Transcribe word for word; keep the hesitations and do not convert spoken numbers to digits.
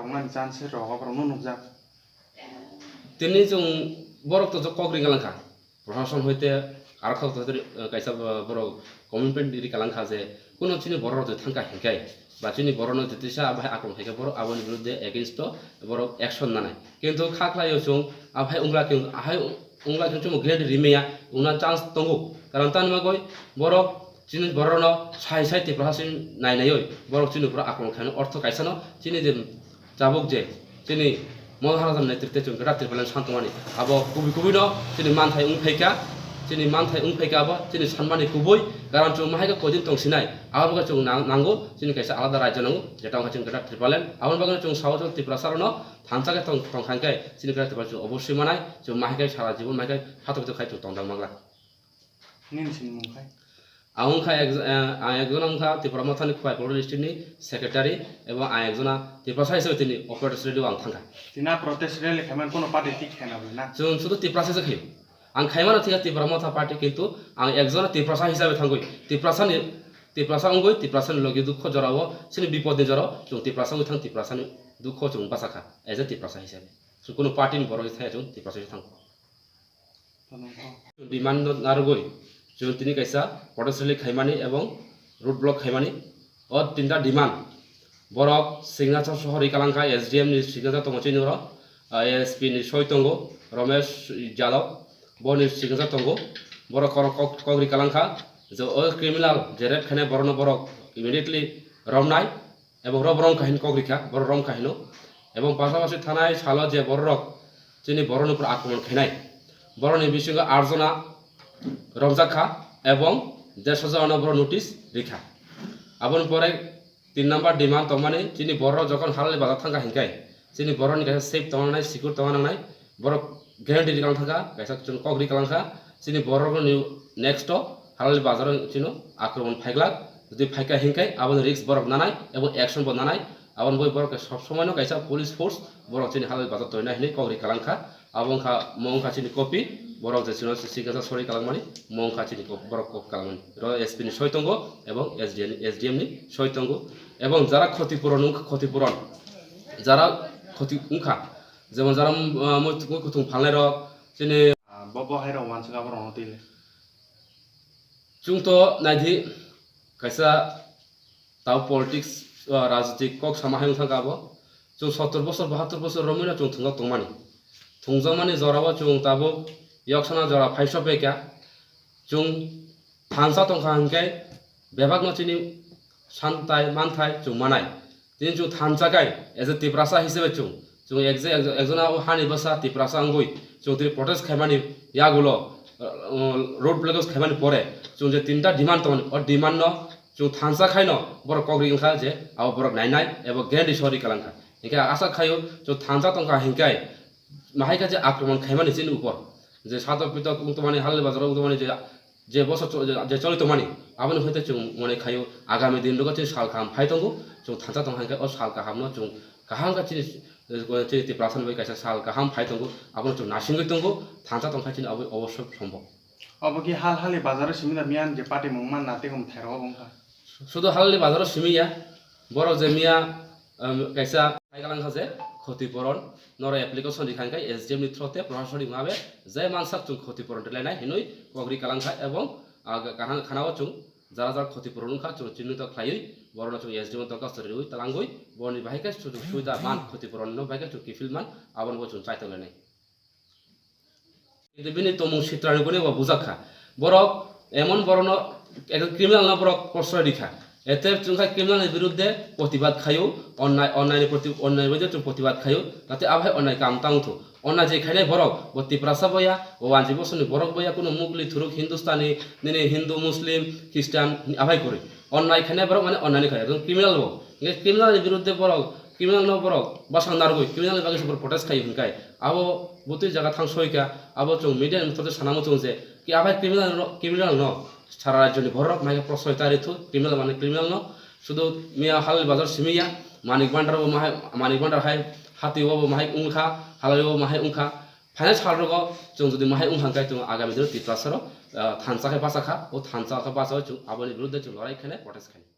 Mani chance rok borok no nukjak. Tini chwng borok to kok ri kalang kha. Proshashan hoite aro kok to hoite, eh, kaisa bo-, borok commitment ri kalang kha je kuno chini borok rok thang kha hinkai ba chini borok no tisa abai akromon khai khe borok aboni biruddhe against o borok action nanai. Kintu kha khlai o chwng abai wngla khe, ahai wngla khe chwng guarantee ri maya wngna chance tongo. Karon tani bagwi borok chini borok no sai sai Tiprasa sin nai naiwi borok chini borok akromon khaino ortho kaisa no chini je Tabuk je chini Maharajani netrite chwng kwtal Tipraland santongmani, abo kubui kubui no chini manthai wng phaikha, chini manthai wng phaikha abo chini sanmani kubui, karon chwng mahaikhe koidin tong sinai, abo bagwi chwng nang-, nango chini kaisa alada rajyo nango, jeta wngkha chini kwtal Tipraland. Aboni bagwi chwng sao chwng Tiprasa rokno thansa khe tong, tong kha hwnkhe chini kwtal Tipraland chwng oboswi manai, chwng mahaikhe sara jibon mahaikhe satok satok khai chwng tongdang mangla. Nini sinimung khai? Ang wngkha ek-, eh, ang ekjona wngkha Tipra Mothani Khowai Polri District ni Secretary, ebong ang ekjona Tiprasa hisabe tini o protest rally o ang thangkha. Tina protest rally khaiman kono party tik khaina bwlwi na? Chwng sudu Tiprasa se khaio. Ang khaimano thikha Tipra Motha party, kintu ang ekjona Tiprasa hisabe thangwi, Tiprasa ni, Tiprasa wngwi Tiprasa ni logi dukho jorao, chini bipod ni jorao chwng Tiprasa wngwi thang, Tiprasa ni dukho chwng bachakha as a Tiprasa hisabe. Chwng kono party ni borok thaya chwng Tiprasa se thangkha. Demand no narwgwi chwng tini kaisa protest rally khaimani ebong road block khaimani. O tinta demand borok signature sohor ri kalang kha, S D M ni signature tongo chini oro, ah, A S P ni soi tongo Romesh Yadav, boni signature tongo. Borok korok kok, kok ri kalang kha je o criminal je rape khainai borokno borok immediately romnai. Ebong ro borok wngkha hin kok rikha, borok ro wngkha hino. Ebong pasapasi thanai salo je borok rok chini borok ni upor akromon khainai, borok ni bisingo aat jona romjak kha ebong derso jona no borok notice rikha. Aboni pore tin number demand tongmani chini borok rok jokhon Halali bazar thangkha hinkai chini borok ni kaisa safe tongna nangnai, secure tongna nangnai, borok guarantee ri kalang thangkha, kaisa chwng kok ri kalang kha, chini borok rok ni next o Halali bazar o chino akromon phaiglak, jodi phaikha hinkai aboni risk borok nanai ebong action bo nanai, aboni boi borok sob somoi no kaisa police force borok chini Halali bazar toina hinwi kok ri kalang kha, abo wngkha mo wngkha chini copy, borok je chino signature sori kalangmani mo wngkha chini kok, borok kok kalangmani, ro S P ni soi tongo ebong S D M, S D M ni soi tongo, ebong jara khoti puron wngkha khoti puron, jara khoti wngkha, jemon jara, ah, mui kutung phalnai rok chini. Ah, bo, bo hai rok wansuk abo rok no twi le. Chwng to naidi kaisa tao politics, ah, rajnitik kok sama hai wngkha abo. Chwng sottor bosor, bahattor bosor romwi no chwng thwngjak tongmani. Thwngjakmani jorao chwng tabuk yoksana jora phaiso phaikha. Chwng thansa tongkha hinkhe bebakno chini santai manthai chwng manai. Tini chwng thansa khai, as a Tiprasa hisabe chwng, chwng ekje-, ekjona o hani bwsa Tiprasa wngwi chwng tini protest khaimani yagulo, uh, road blockade khaimani pore chwng je tinta demand tongmani, o demand no chwng thansa khaino borok kok ri wngkha je abo borok nainai ebo guarantee sori kalangkha. Hinkhe asa khaio chwng thansa tongkha hinkhe mahaikha je akromon khaimani chini upor je satok pitok wng tongmani, Halali bazaro wng tongmani je je bosor cho-, je, je choli tongmani, aboni hoite chwng mone khaio, agami din rogo chini sal kaham phai tongo, chwng thansa tong hai khe o sal kaham no chwng kaham khe chini, eh, chini Tiprasa ni bai kaisa sal kaham phai tongo, abono chwng nasingwi tongo, thansa tong khe chini abo obosso sombok. Obo ki Halali bazar o simi da miyan je party mung man na tei hum thairo obo wngkha. Sudo Halali bazar o simi ya, borok je miya, um, kaisa hai kalang kha je khoti poron, noro application rikha khe S D M ni through te proshasoni mabe je mansak chwng khoti poron rwlainai hinwi kok ri kalang kha ebong, ah, kaham khana o chwng jara jara khoti poron wngkha chwng chinhito khlaiwi borokno chwng S D M o dorkhasto riwi talangwi boroni bahai khe sujog subida man khoti poron no bahai khe chwng kiphil man abono bo chwng chai tonglainai. Kintu bini tongmung sitrani gune bo bujak kha. Borok emon borokno, ekta criminal no borok proshroy rikha. Ete chwngkha criminal ni biruddhe protibad khaio, onnai, onnai ni proti-, onnai ni biruddhe chwng protibad khaio, jate abo hai onnai kam tang thung. Onnai je khainai borok, bo Tiprasa boya, bo wanji bosoni borok boya, kuno Mugli, Thuruk, Hindustani, nini Hindu, Muslim, Christian, abai kwrwi. Onnai khainai borok mane onnai ni khaio, ekdom criminal bo. Hingke criminal ni biruddhe borok, criminal no borok bwsang narwgwi, criminal ni bagwi se borok protest khaio hinkai. Abo bwtwi jaga thang soika, abo chwng media ni mothote sanamo chwng je, ki abai criminal no, criminal no sara rajyo ni borok mai khe proshroy ta ri thu, criminal mane criminal no, sudu miya Halali bazar simi ya, Manik Bhandar bo mahai, Manik Bhandar hai hati o bo mahai wngkha, Halali o bo mahai wngkha. Phainai sal rogo chwng jodi mahai wngkha hinkai chwng agami dino Tiprasa rok, ah, thansa khe bachakha, o thansa khe bachai chwng aboni biruddhe chwng lorai khainai protest khainai.